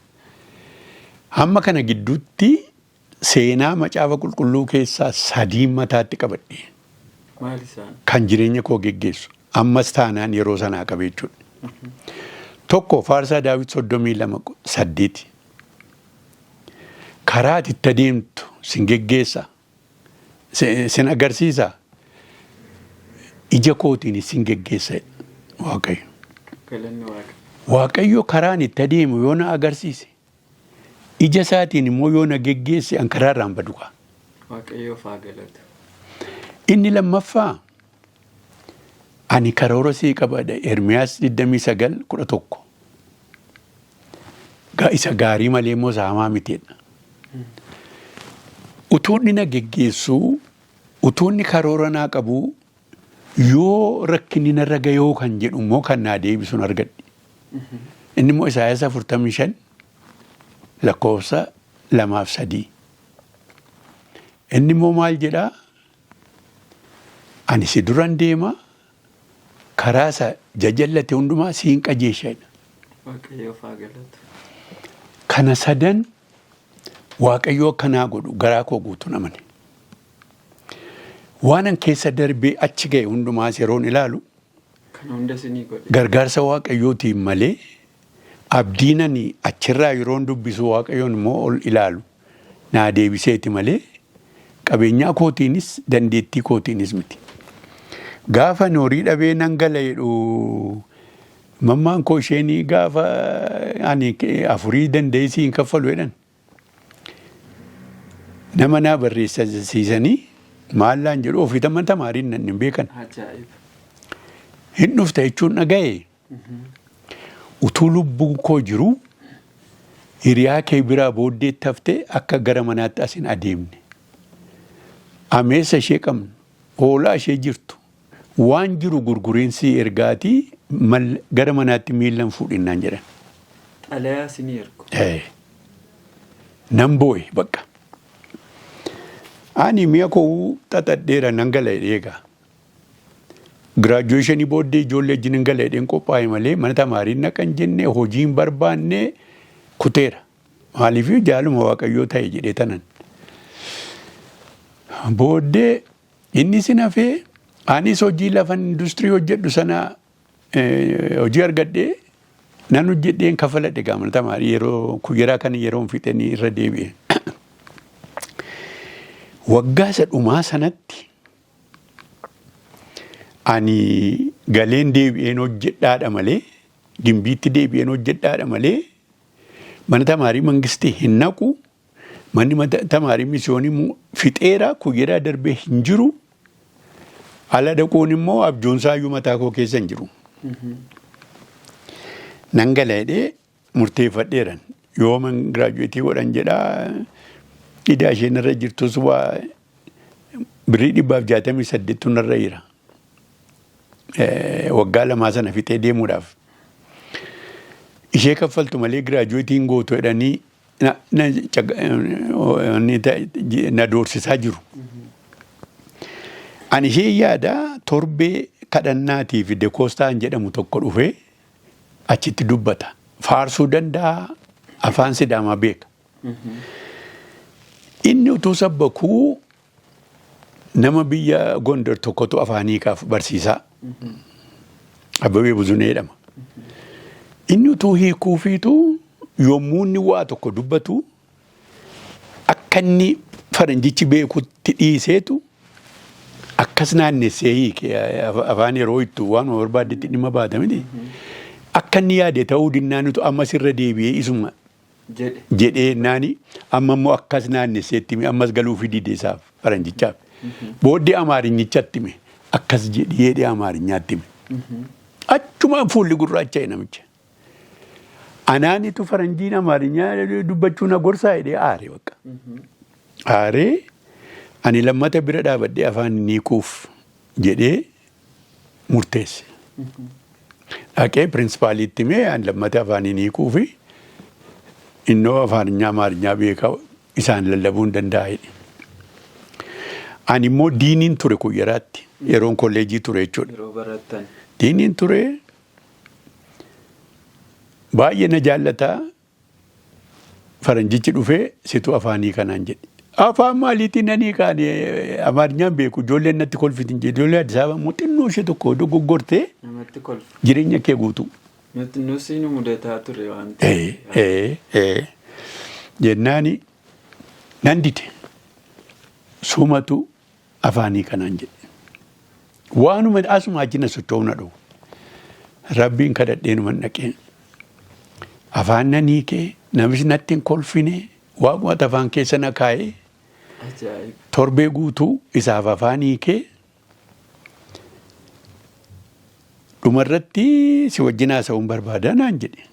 Hamma kana gidduutti seenaa macaafa qulqulluu keessaa 3 mataatti qabadhe. Maal isaan? Kan jireenya koo geggeessu. Ammas taanaan yeroo sanaa qabe jechuudha. Tokko Faarsaa Daawit 32:8. Karaa ati itti adeemtu sin geggeessa. Sin agarsiisa. Ija kootiin sin geggeessa Waaqayyo. Galanni Waaqa. Waaqayyo karaan itti adeemu yoo na agarsiise. Ija isaatiin immoo yoo na geggeesse an karaa irraan badu kaa. Waaqayyoof haa galatu. Inni lammaffaa ani karoora sii qabadha Ermiyaas 29:11. Isa gaarii malee immoo isa hamaa mitiidha. Utuu inni na geggeessuu, utuu inni karoora naa qabuu, yoo rakkinni narra gahoo kan jedhu immoo kan naa deebisuun argadhe. Inni immoo Isaayyaas 45 lakkoofsa 2 fi 3. Inni immoo maal jedhaa? Ani si duran deema karaa isa jajallate hundumaa siin qajeesha jedha. Waaqayyoof haa galatu. Kana sadan Waaqayyoo akkanaa godhu garaa koo guutuun amane. Waanan keessa darbee achi ga'e hundumaas yeroon ilaalu Kana hunda isinii godhe. gargaarsa Waaqayyootiin malee abdiin ani achirraa yeroon dubbisu Waaqayyoon immoo ol ilaalu naa deebiseeti malee qabeenyaa kootiinis dandeettii kootiinis miti. Gaafa ani horii dhabee nan gala jedhu mammaan koo isheen gaafa ani afurii dandeessii hin kaffalu jedhan. Nama naa barreessisiisanii maallaan jedhu ofii tamman tamaariin nan hin beekan. Ajaa'iba. Hin dhufta jechuun dhaga'e utuu lubbuun koo jiru hiriyaa kee biraa booddeetti haftee akka gara manaatti as hin adeemne. Ameessa ishee qabnu, hoolaa ishee jirtu, waan jiru gurguriinsii ergaatii gara manaatti miilla hin fuudhinnaan jedhan. Xalayaa isinii ergu. Nan boo'e bakka. Ani mi'a koo xaxadheera nan gala jedhee egaa. Giraajuweeshinii booddee ijoollee wajjin hin gala jedheen qophaa'e malee mana tamaariin naqan jenne hojii hin barbaanne kuteera. Maaliif jaaluma Waaqayyoo ta'e jedhee tanan. Booddee inni sin hafee anis hojii lafan industirii hojjedhu sana hojii argadhee nan hojjedheen kafaladhe gaa mana tamaarii yeroo kuyyaraa kana yeroo hin fixanii irra deebi'e. Waggaa isa dhumaa sanatti ani galeen deebi'een hojjedhaadha malee Gimbiitti deebi'een hojjedhaadha malee mana tamaarii mangistii hin naqu manni tamaarii misiyoonii fixeera kuyyaraa darbee hin jiru ala dhaquun immoo abjuunsaayyuu mataa koo keessa hin jiru. Nan gala jedhee murteeffadheeran yooman giraajuweetii godhan jedhaa idaa isheen irra jirtus waa birrii 168 narra jira. Waggaa lamaa sana fixee deemuudhaaf. Ishee kaffaltu malee giraajuweetiin gootu jedhanii na doorsisaa jiru. Ani ishee yaada torbee kadhannaatii fi dekoostaan jedhamu tokko dhufee achitti dubbata. Faarsuu danda'a, afaan Sidaamaa beeka. Inni utuu sabbakuu nama biyya Gondar tokkotu afaanii kaaf barsiisaa. Abbabee Buzunee jedhama. Inni utuu hiikuufiitu yommuu inni waa tokko dubbatu akka inni faranjichi beekutti dhiiseetu akkas naannessee hiike afaan yeroo ittu waanuma barbaaddetti dhimma baata miti. Akka inni yaade ta'uu dinnaanitu ammas irra deebi'ee isuma jedhee naani amma immoo akkas naannesseetti hime ammas galuufi dide isaaf faranjichaaf. Booddee amaarinyichatti hime akkas jedhee amaarinyaatti hime. Achumaan fuulli gurraacha'e namicha. Anaanitu faranjiin amaarinyaa dubbachuu na gorsaa jedhee aare bakka. Aaree ani lammata bira dhaabadhee afaan hin hiikuuf jedhee murteesse. Dhaqee pirinspaaliitti himee ani lammata afaan hin hiikuufi innoo afaaninyaa amaarinyaa beekaa isaan lallabuu hin danda'a jedhe. Ani immoo diiniin ture kuyyaraatti yeroon kolleejii ture jechuudha. Yeroo barattan. Diiniin ture baay'ee na jaallataa faranjichi dhufee situ afaanii kanaan jedhe. Afaan maaliitiin nanii kaane amaarinyaan beeku ijoolleen natti kolfitin jedhe ijoollee Addis Ababa immoo xinnoo ishee tokko dogoggortee Namatti kolfa. jireenya kee guutuu. Nuti nusi nu mudataa ture waan ta'eef. Jennaani nan dide sumatu afaanii kanaan jedhe. Waanuma asuma achi na socho'uu na dhowwu. Rabbiin kadhadheenuma dhaqee afaan nan hiikee namichi natti hin kolfine waaqumatu afaan keessa na kaa'ee Ajaa'iba. torbee guutuu isaaf afaan hiikee dhumarratti si wajjin haasa'uun barbaada naan jedhe.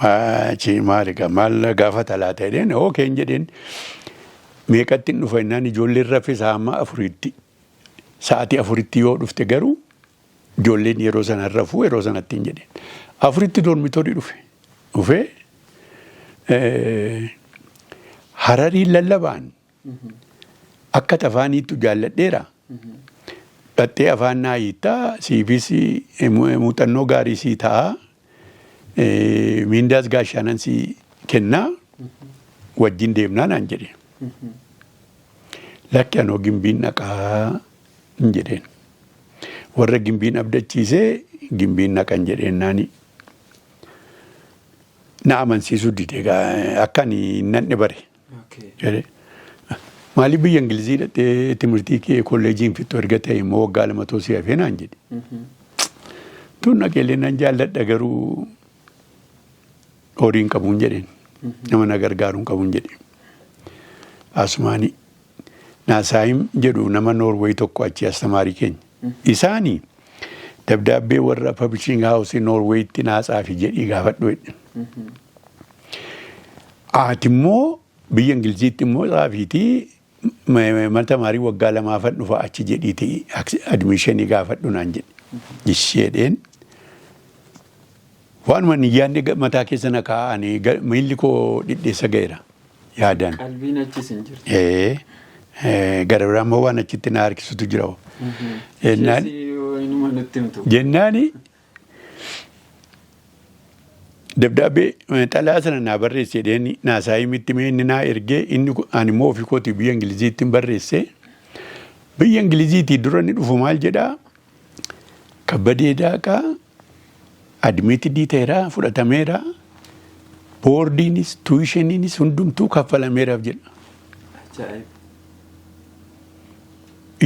Achi maal egaa maal gaafata laata jedheen ookeen jedheen meeqatti hin dhufa jennaan ijoolleen rafe sa'a afuritti sa'aatii afuritti yoo dhufte garuu ijoolleen yeroo sana rafuu yeroo sanatti hin jedheen. Afuritti dormitorii dhufe dhufee Harariin lallabaan akka afaaniittu jaalladheera. Dhattee afaan naa hiittaa siifis muuxannoo gaarii sii ta'a. Miindaas gaashaanan sii kennaa wajjin deemnaa naan jedhe. Lakki anoo gimbiin dhaqaa hin jedheen. Warra gimbiin abdachiisee gimbiin dhaqan jedheen naani. Na amansiisuu dide akka ani hin nanne bare. Jedhe. Maaliif biyya Ingilizii dhaqxee timirtii kee kolleejii hin fixxu erga ta'e immoo waggaa lama too si hafee naan jedhe. Tun dhaqeellee nan jaalladha garuu horii hin qabuun jedheen. Nama na gargaaru hin qabuun jedhe. Asumaani Naasaayim jedhu nama Noorweey tokko achi astamaarii keenya. Isaani dabdaabbee warra publishing house Noorweeyitti naa tsaafi jedhii gaafadhu jedhe. Ati immoo biyya Ingiliziitti immoo tsaafiitii mana tamaarii waggaa lamaafan dhufa achi jedhiitii admishinii gaafadhu naan jedhe. Isheedheen waanuma hin yaadne mataa keessa na kaa'anii miilli koo dhidheessa ga'eera yaadaan. Qalbiin achis hin jirtu. Gara biraa immoo waan achitti na harkisutu jira. Inuma nutti himtu. Jennaani dabdaabbee xalayaa sana naa barreesse jedheen naasaayimitti mee inni naa ergee inni ani immoo ofii kootii biyya Ingiliziitti hin barreesse. Biyya Ingiliziitii dura inni dhufu maal jedhaa? Kabbadee Daaqaa admitted ta'eera fudhatameera boardiinis tuitioniinis hundumtuu kaffalameeraaf jedha. Ajaa'iba.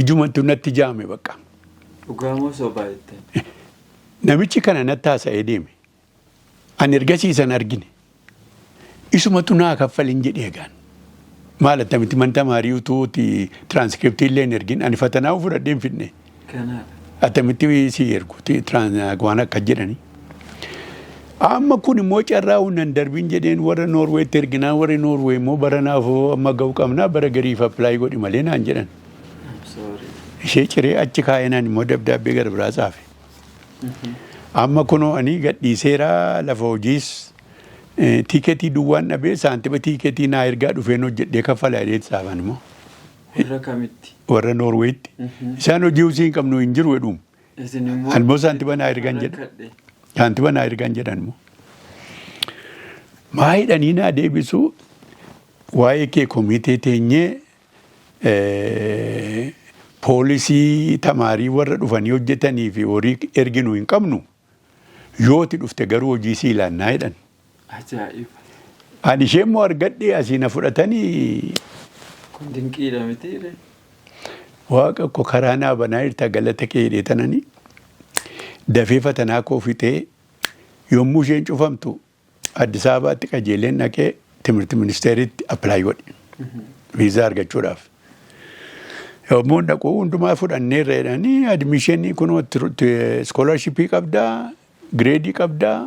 Ijumatu natti jaame bakka. Dhugaa moo sobaa jetteen? Namichi kana natti haasa'ee deeme. Ani ergasii isan argine. Isumatu naa kaffalin jedhee egaan. Maal attamitti mana tamaarii utuuti tiraanskriptii illee hin ergin ani fatanaa fudhadhee hin fidne. Kanaadha. Attamitti si ergu waan akka jedhani. Amma kun immoo carraa nan darbiin jedheen warra Noorweetti erginaa warri Noorwee immoo bara naafoo amma ga'u qabnaa bara gariif apply godhi malee naan jedhan. I'm sorry. Ishee ciree achi kaa'inaan immoo dabdaabbee gara biraa tsaafe. Amma kunoo ani gadhiiseera lafa hojiis tiiketii duwwaan dhabee saantima tiiketii naa ergaa dhufeen hojjedhee kaffala jedhee tsaafan immoo Warra kamitti? warra Noorweetti. Isaan hojii usii hin qabnu hin jiru jedhuum. Isin immoo. Ani immoo saantima naa ergan jedha. Rakkadhe. Saantima naa ergan jedhan immoo. Maa hidhanii naa deebisu, waa'ee kee komitee teenyee poolisii tamaarii warra dhufanii hojjetanii fi horii erginu hin qabnu, yooti dhufte garuu hojii sii ilaannaa jedhan. Ajaa'iba! Ani ishee immoo argadhee asii na fudhatanii. Kun dinqiidha mitiire? Waaqa ko, karaa naa banaa jirta, galata kee jedhee tananii dafee fatanaa koo fixee, yommuu isheen cufamtu Addis Ababaatti qajeeleen dhaqee timirti ministeeritti apply godhe viizaa argachuudhaaf. Yommuu dhaqu hundumaa fudhanneerra jedhanii, admission kunoo scholarshipii qabdaa, gradeii qabdaa,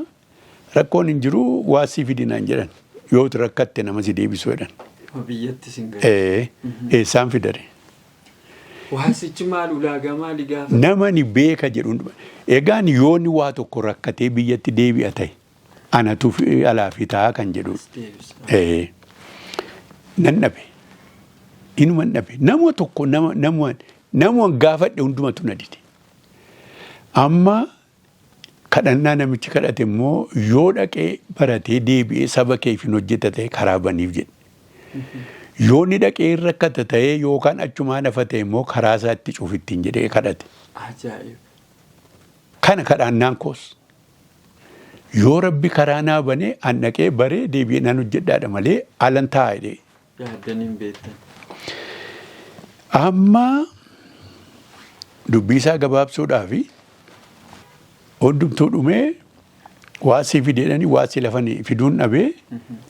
rakkoon hin jiru, waa sii fidinaan jedhan, yoo rakkatte nama si deebisu jedhan. Biyyatti sin gahe. Eessaan fidare? Waasichi maal, ulaagaa maalii gaafa? Nama ni beeka jedhu. Egaan yoonni waa tokko rakkatee biyyatti deebi'a ta'e anatu alaa fi ta'a kan jedhu. Deebisa. Nan dhabe. Inuma dhabe. Nama tokko nama gaafadhe hundumatu na dide. Amma kadhannaa namichi kadhate immoo, yoo dhaqee baratee deebi'ee saba keef hin hojjeta ta'e karaa baniif jedhe. Yoo inni dhaqee rakkata ta'ee yookaan achumaan hafa ta'e immoo karaa isaa itti cufittiin jedhee kadhate. Ajaa'iba! Kana kadhannaan koos. Yoo Rabbi karaa naa banee an dhaqee baree deebi'ee nan hojjedhaadha malee alan taa'a jedhee. Yaaddanii hin beektan. Amma dubbii isaa gabaabsuudhaafi hundumtuu dhumee, waasii fideedhanii waasii lafanii fiduun dhabee,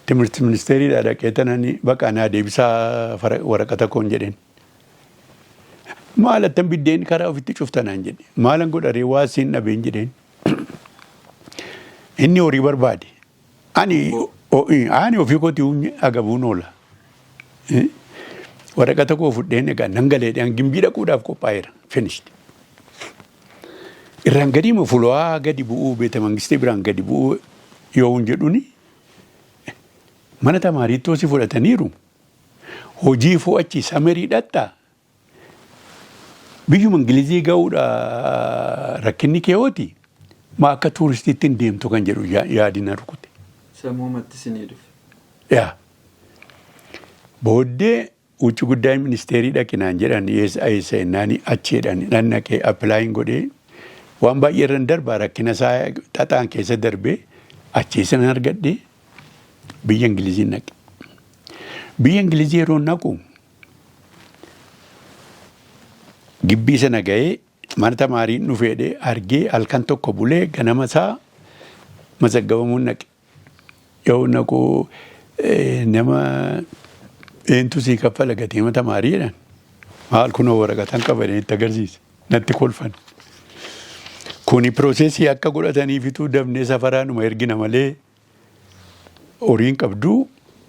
timirti ministeeriidhaa dhaqee tananii baqa naa deebisaa waraqata koon jedheen. Maal attan biddeen karaa ofitti cuftanaan jedhe. Maalan godharee, waasiin dhabeen jedheen. Inni horii barbaade. Ani ofii kootii agabuun oola. Waraqata koo fudheen egaa nan galeedhaan Gimbii dhaquudhaaf qophaa'eera. Finished. Irraan gadi fulaa gadi bu'uu, beeta mangistii biraan gadi bu'uu yoo hin jedhuni, mana tamaariittoo si fudhataniiru. Hojii fo'achi summerii dhattaa. Biyyuma Ingilizii ga'uudha rakkinni keewooti. Maa akka touristiitti hin deemtu kan jedhu yaadina rukute. Sammuumatti isinii dhufe. Yaa. Booddee wucci guddaa ministeerii dhaqinaan jedhan, eessa eessa jennaani achi jedhan. Nan dhaqee applyin godhee, waan baay'ee irran darbaa, rakkina isaa xaxaan keessa darbee achii sanan argadhee biyya Ingilizii naqe. Biyya Ingilizii yeroo naqu gibbii sana ga'ee mana tamaariin dhufeedhe argee, halkan tokko bulee ganama isaa mazaggabamuun naqe. Yoo naqu nama eentu sii kaffala gatii mana tamaarii jedhan. Maal, kunoo waraqatan qabanii itti agarsiise. Natti kolfan. Kuni processii akka godhataniifituu dafnee safaraanuma ergina malee horiin qabduu,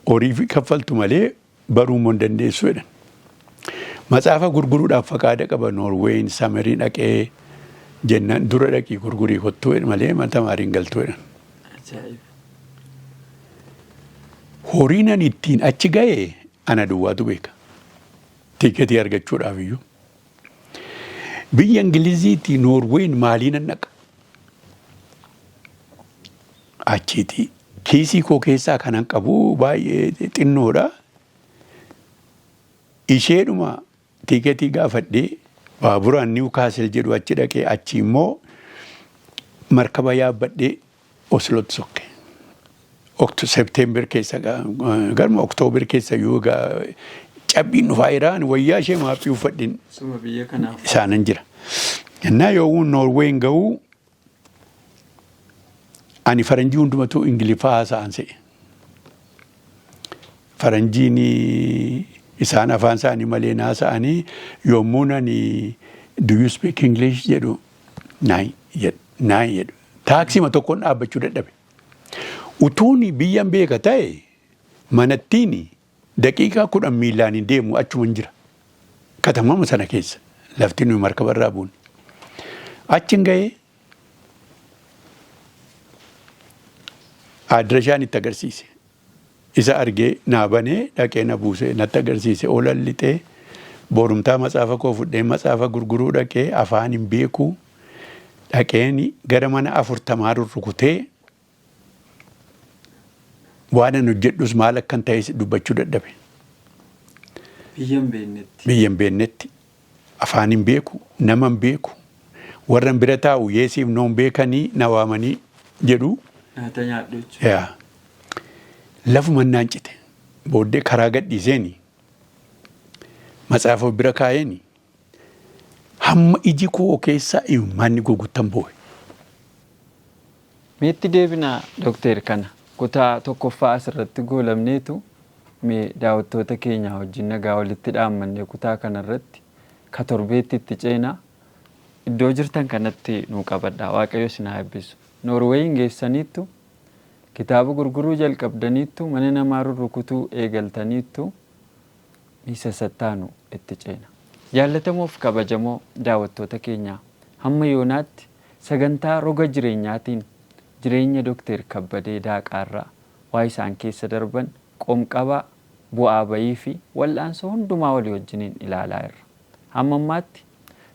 horii kaffaltu malee baruu immoo hin dandeessu jedhan. Matsaafa gurguruudhaaf faqaada qaba Noorweeyin summerii dhaqee jennaan, dura dhaqii gurgurii kottuu jedhan malee mana tamaariin galtuu jedhan. Ajaa'iba! Horiin ani ittiin achi ga'e ana duwwaatu beeka. Ticketii argachuudhaaf iyyuu. Biyya Ingiliziitii Noorweeyin maaliin an dhaqa? Achiiti kiisii koo keessaa kanan qabu baay'ee xinnoodha. Isheedhuma ticketii gaafadhee baaburaan Newcastle jedhu achi dhaqee, achi immoo markaba yaabbadhee Oslootti sokke. September keessa, garuma October keessa yoo cabbiin dhufaa jiraan, wayyaa ishee maaphii uffadhin Suma biyya kanaaf. isaanan jira. Innaa yoo Noorween ga'uu ani faranjii hundumatu Ingiliffaa haasa'an se'e. Faranjiin isaan afaan isaanii malee haasa'anii, yommuu nani "Do you speak English?" jedhu, "Nein" jedhu, "Nein" jedhu. Taaksima tokkoon dhaabbachuu dadhabe. Utuun biyyan beeka ta'e manattiin daqiiqaa 10 miilaan hin deemu, achuma hin jira. Katamama sana keessa lafti nuyi markaba irraa buune. Achi ga'ee addreshaan itti agarsiise. Isa argee naa banee dhaqee na buusee natti agarsiise, oolan lixee borumtaa matsaafa koo fudhee matsaafa gurguruu dhaqee, afaan hin beeku, dhaqeen gara mana 40 rurrukutee. Waan an hojjedhus maal akkan ta'es dubbachuu dadhabe. Biyya hin beeknetti. Biyya hin beeknetti. Afaan hin beeku, nama hin beeku. Warra bira taa'u yesiif noon beekanii na waamanii jedhu. Nyaata nyaadhu jechuudha. Yaa. Lafuma naan cite. Booddee karaa gadhiiseeni. Matsaafa bira kaa'eeni. Hamma iji koo keessaa imimmaanni goguttan boo'e. Meetti deebinaa Dookter kana kutaa tokkoffaa asirratti goolabneetu mee daawwattoota keenya wajjin nagaa walitti dhaammanne kutaa kanarratti ka torbeetti itti ceenaa iddoo jirtan kanatti nuu qabadha. Waaqayyo isin haa eebbisu. Noorweeyin geessaniittu, kitaaba gurguruu jalqabdaniittu, mana namaa rurrukutuu eegaltaniittu, isa sattaanu itti ceena. Jaallatamoof kabajamoo daawwattoota keenyaa, hamma yoonaatti sagantaa roga jireenyaatiin jireenya Dookter Kabbadee Daaqaarraa waa isaan keessa darban qoomqabaa, bu'aa bayii fi wal'aansoo hundumaa walii wajjiniin ilaalaa irra. Hamma ammaatti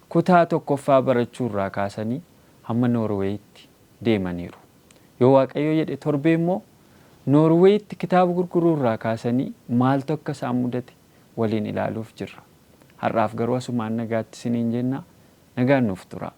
kutaa tokkoffaa barachuurraa kaasanii hamma Noorweeyitti deemaniiru. Yoo Waaqayyo jedhe torbee immoo Noorweeyitti kitaaba gurguruurraa kaasanii maaltu akka isaan mudate waliin ilaaluuf jirra. Har'aaf garuu asumaan nagaatti isiniin jenna, nagaan nuuf tura.